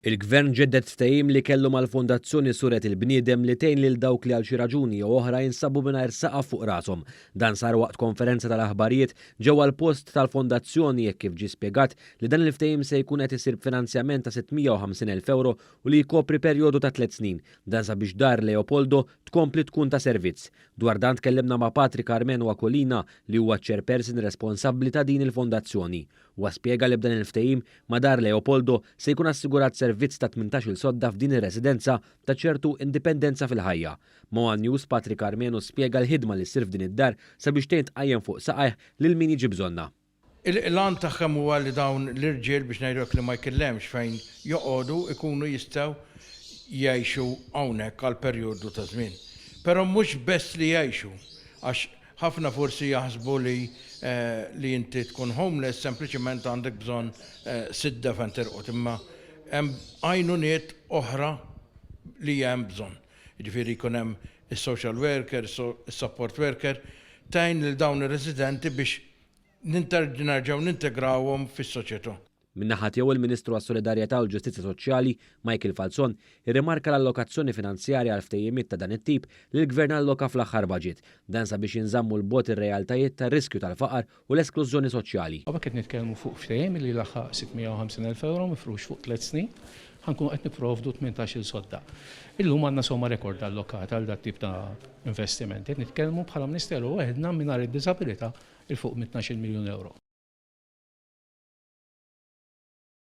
Il-Gvern ġedded ftehim li kellu mal-Fondazzjoni Suret il-Bniedem li tgħin lil dawk li għal xi raġuni jew oħra jinsabu mingħajr saqaf fuq rashom. Dan sar waqt konferenza tal-aħbarijiet ġewwa l-post tal-Fondazzjoni hekk kif ġie spjegat li dan il-ftehim se jkun qed isir b'finanzjament ta' 650,000 ewro u li jkopri perjodu ta' tliet snin. Dan sabiex Dar Leopoldo tkompli tkun ta' servizz. Dwar dan tkellimna ma' Patri Karmenu Aquilina li huwa ċ-chairperson responsabbli ta' din il-fondazzjoni. Huwa spjega li b'dan il-ftehim ma' Dar Leopoldo se jkun assigurat servizz ta' 18-il sodda f'din ir-residenza ta' ċertu indipendenza fil-ħajja. Ma' one News Patri Karmenu spjega l-ħidma li ssir f'din id-dar sabiex tgħin tqajjem fuq saqajh lil min jiġi bżonnha. Il-għan tagħhom huwa li dawn l-irġiel, biex ngħidu hekk, li ma jkellhemx fejn joqogħdu jkunu jistgħu jgħixu hawnhekk għal perjodu ta' żmien. Però mhux bess li jgħixu, għax Ħafna forsi jaħsbu li li inti tkun homeless sempliċement għandek bżonn sidda fejn tirqod, imma hemm għajnuniet oħra li hemm bżonn. Jiġifieri jkun hemm is-social worker, is-support worker, tgħin lil dawn ir-residenti biex nerġgħu nintegrawhom fis-soċjetà. Min-naħa tiegħu il-Ministru għas-Solidarjetà u l-Ġustizzja Soċjali, Michael Falzon, irrimarka l-allokazzjoni finanzjarja għal ftehimiet ta' dan it-tip li l-Gvern alloka fl-aħħar baġit. Dan sabiex jinżammu 'l bogħod ir-realtajiet tar-riskju tal-faqar u l-esklużjoni soċjali. Hawnhekk qed nitkellmu fuq ftehim li laħaq 650,000 ewro mifrux fuq tliet snin. Ħa nkunu qed nipprovdu 18-il sodda. Illum għandna somma rekord allokata għal dat-tip ta' investimenti. Qed nitkellmu bħala Ministeru waħedna mingħajr id-diżabilità 'il fuq minn 12-il miljun ewro.